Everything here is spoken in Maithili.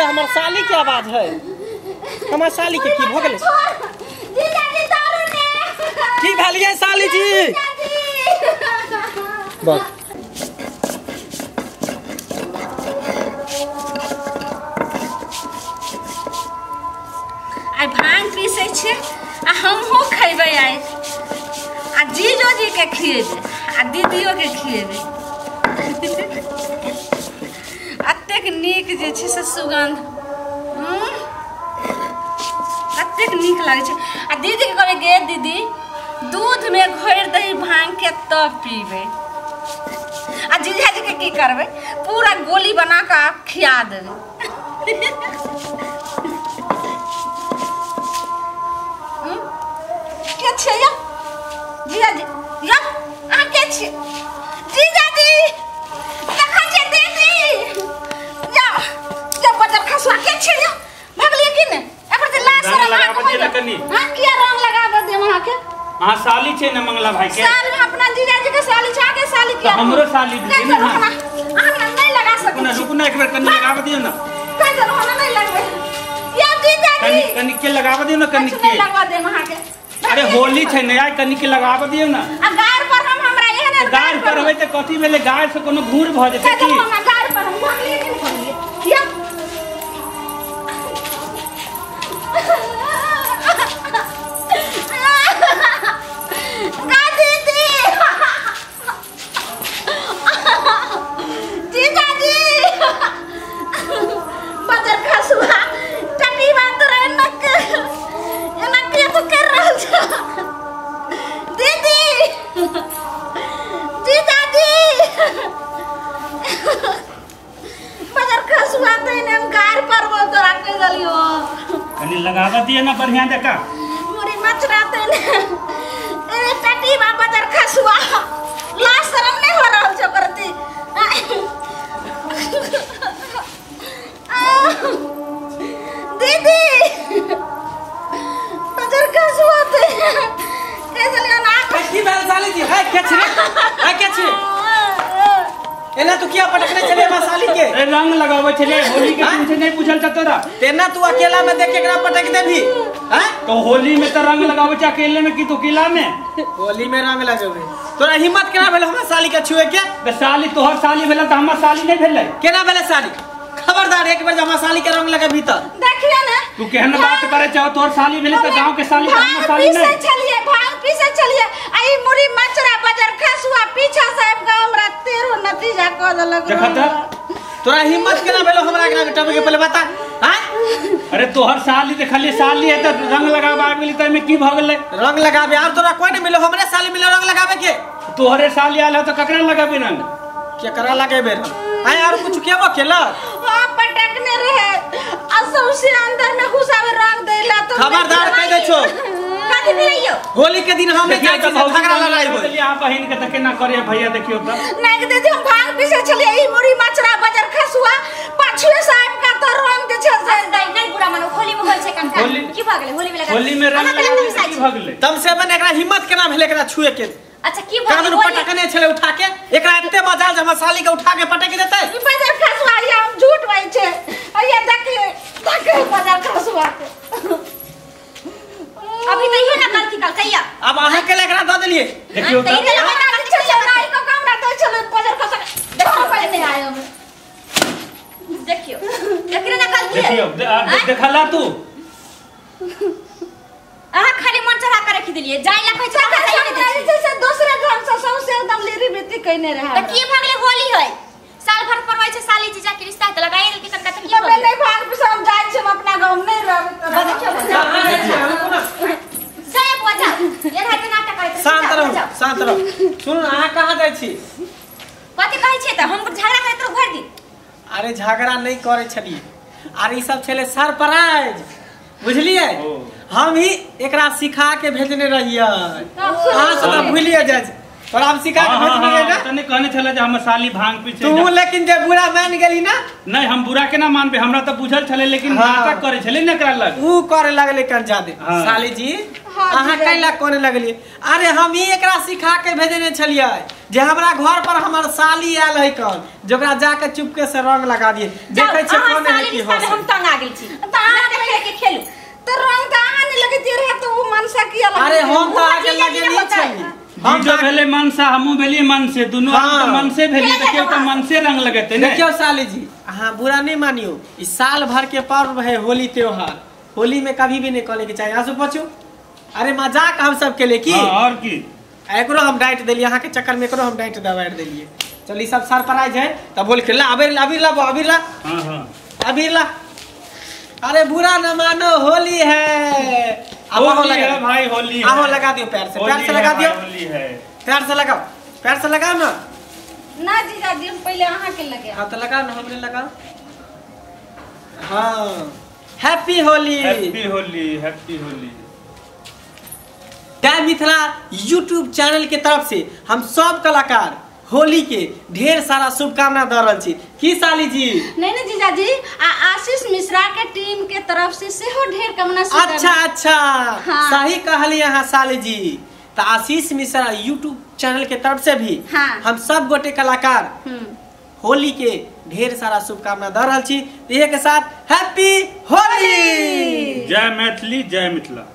त हमर साली के आवाज है। हमर साली के की भ गेलै? जीजाजी दारू ने की भेलियै साली जी? बस आइ भांग पीसै छियै आ हमहूँ खैबै आइ, आ जीजो जी के खिएबै आ दीदियो के खिएबै। एतेक नीक जे छै से सुगंध, कतेक नीक लागै छै। आ दीदी के कहबै गे दीदी दूधमे घोरि दही भांग के तब पीबै। आ जीजाजी के की करबै, पूरा गोली बना कऽ खिया देबै। के छियै यौ जीजाजी? यौ अहाँ के छियै जीजाजी? देखै छियै दीदी यौ, यौ बजर खसुआ के छियै यौ? भगलियै की ने? एकर जे लाज रंग शरम लगाबऽ अहाँके दिअ ने कनी। अहाँ किया रंग लगाबऽ देब अहाँके? अहाँ साली छै ने मंगला भाई के? साल में अपना जीजाजी के साली छै, अहाँके साली किया? तऽ हमरो साली कहि दियै ने देलहुँ अहाँ। हमरा, अहाँ हमरा नहि लगा सकै रुकू ना, छी। रुकू ना, एक बेर कनी लगाबऽ दियौ ने। कहि देलहुँ हमरा नहि लगबै। यौ जीजाजी कनी कनी के लगाबऽ दियौ ने, कनी किछु के। नहि लगबऽ देब अहाँके। अरे होली छै ने आइ, कनी के लगाबऽ दियौ ने। आ गाड़ पर हम हमरा एहन तऽ गाड़ पर होय तऽ कथी भेलै? गाड़ से कोनो घूर भऽ जेतै कहि की? देलहुँ हमरा गाड़ पर हम भगलियै कि नहि भगलियै? यौ गा दीदी, जीजाजी बजर खसुआ टटी बात रहे नक एना के तो कर रहल छ। दीदी जीजाजी बजर खसुआ तो एने हम गाड़ पर वो तोरा कह देलियो। कनी लगाबऽ दियौ ने बढ़िया जकाँ। मुरी मचरा ते ने ए टटी बा बजर खसुआ, लाज शरम नहीं हो रहल छ प्रति। दीदी बजर खसुआ ते कह देलियो ना। की भेल साली जी? है के छी रे? है के छी? एना तू किया पटकने छले हमरा साली के? ए रंग लगाबै छलै होली के दिन छै, नहि बुझल छ तोरा? तेना तू अकेला में देख के एकरा पटक देबही? हैं? तो होली में तऽ रंग लगाबै छै अकेले में की तू अकेला में? होली में रंग लगेबै तोरा हिम्मत केना भेल हमरा साली के छुए के? तऽ साली तोहर साली भेलै तऽ हमर साली नहि भेलै? केना भेलै साली? खबरदार एक बेर जे हमरा साली के रंग लगेबही तऽ। देखिए ने तू केहन बात करे छौ? तोहर साली भेलै तऽ गांव के साली तऽ हमर भांग साली पीसै नहि। छलियै, भांग पीसै छलियै आ ई मुरी मचरा बजर खसुआ पीछा से आबि कऽ हमरा तेरो नतीजा कऽ देलक। देखऽ तऽ। तोरा हिम्मत केना भेल हमरा एकरा के टपके पहिले बता? हैं? अरे तोहर साली देखलियै साली है तऽ रंग लगाबऽ आबि गेली तऽ एहिमे की भऽ गेलै? रंग लगाबे आर तोरा कोई नहीं मिलो, हमरे साली मिलो रंग लगाबे के। तोहरे साली आयल है तऽ ककरा लगेबी रंग? केकरा लगेबे रंग? आय आर कुछ केबो केला? हाँ पटकने रहे आ सौंसे अंदर में घुसावे रंग देला तो। खबरदार कह दै छो। कथी भेलैयो? होली के दिन हम नहीं देखियौ जाइ तऽ छी भौजी झगड़ा रंग लड़ाई लगाबै होई। छलियै अहाँ बहिन के तऽ केना करियै भैया देखियौ तऽ। नहीं दीदी हम भांग पीसै छलियै, ई मुरी मचरा बजर खसुआ पाछुए से आबि कऽ तऽ रंग जे छै से। नहीं नहीं बुरा मानो, होली में होय छै कनका। होली- की भऽ गेलै होली में लगा? होली में रंग अहाँ लगाबै केना से की तमसाइ भऽ छी? गेलै? तमसेबन एकरा हिम्मत केना भेल एकरा छुए के? अच्छा की भऽ कानून गेलै होली? पटकने छले उठा के, एकरा एते मजाल जे हमर साली के उठा के पटक देतै? ई बजर खसुआ ये हम झूठ बाजै छै। अइया देखे देखे बजर खसुआ के। अभी तऽ इहे ना गलती कल कहिया। अब अहाँ के एकरा दऽ देलियै। देखियौ तऽ तऽ। ई तऽ हमरा जे छै से नाइ कऽ हमरा दै छलै बजर खसुआ। देखो पहिले नहि आयो हम। देखियौ एकरे ना गलती है। देखियौ देखला तू? अहाँ खाली मन चढ़ा के रखि देलियै, जाय ला कहै छै अहाँ जाय नहि दै हमरा छियै। जे छै से दोसरे ढंग से सौंसे एकदम लीरी बेती कयने रहै। तऽ की भऽ गेलै? होली है, साल भर पर होइ छै साली जीजा के रिश्ता है तऽ लगाइ देलकै कनका तऽ की भऽ तबे गेलै? नहि भाग पीसब, हम जाइ छी, हम अपना गाँव नहि रहबै तोरा। जाय बुआ जाओ, एना तऽ नाटक करैत रहै छै, शांत जाओ, रहू, जाओ। शांत रहू। सुनू ने, अहाँ कहाँ जाइ छी? कथी कहै छियै तऽ हम झगड़ा करैत रहू भरि दिन। अरे झगड़ा नहीं करे छलियै, अरे ई सब छलै सरप्राइज, बुझलियै? ओ। हम ही एकरा सिखा के भेजने रहियै। अहाँ सब तऽ भूलिए जाइ छी, तोरा हम सिखा के हाँ, हाँ, भेजने रहियै हाँ, ने? तऽ नहि कहने छलै जे हमर साली भांग पी छै। तू लेकिन जे बुरा मान गेली ना? नहि हम बुरा केना मानबै, हमरा तऽ बुझल छलै लेकिन हाँ। नाटक करै छलै ने एकरा लग। ऊ करे लगलै कन जादे। हाँ। साली जी अहाँ कैला कोने लगलिए? अरे हम ही एकरा सिखा के भेजने छलिए जे हमरा घर पर हमर साली आयल है कौन, जेकरा जाके चुपके से रंग लगा दिए। देखै छै अहाँ कोन है साली की रिश्ता में हो। हम तंग आ गेल छी। तऽ अहाँ देखे के खेलू तऽ रंग तऽ अहाँ नहि लगैतियै रहे तऽ ओ मनसा किया लगेतै? अरे हम तऽ आगे जीजा जी लगेने होतै। छली। हम जीजो भेले मनसा, हमहूँ भेलियै मन से, दुनू आदमी तऽ मन से भेलियै, तऽ केओ तऽ मन से रंग लगेतै ने। देखियौ साली जी, अहाँ बुरा नहीं मानियो, इस साल भर के पर्व है होली त्योहार, होली में कभी भी नहीं कहने के चाहिए। आंसू पोछू। अरे मजाक हम सब के लिए की। हाँ, और की एकरो हम डांट देलिए अहाँ के चक्कर में, एकरो हम डांट दबाड़ देलिए। चल ई सब सरप्राइज है तब बोल के ला अबीर ला, अबीर ला, अबीर ला। हां हां अबीर ला। अरे बुरा न मानो होली है। अब होली लगा है भाई, होली है। आहो लगा दियो पैर से, पैर से लगा दियो, होली है। पैर से लगाओ, पैर से लगाओ ना। ना जीजाजी हम पहले अहाँ के लगे। हां तो लगाओ ना, हमने लगाओ। हां happy Holi, happy Holi, happy Holi. जय मिथिला यूट्यूब चैनल के तरफ से हम सब कलाकार होली के ढेर सारा शुभकामना द रहल छी। की साली जी? नहीं नहीं जीजाजी, आ आशीष मिश्रा के टीम के तरफ से सेहो ढेर कामना। अच्छा अच्छा। हाँ। सही कहली अहाँ साली जी। तो आशीष मिश्रा यूट्यूब चैनल के तरफ से भी हाँ। हम सब गोटे कलाकार होली के ढेर सारा शुभकामना द रहल छी। इहे के साथ हैप्पी होली। जय मैथिली, जय मिथिला।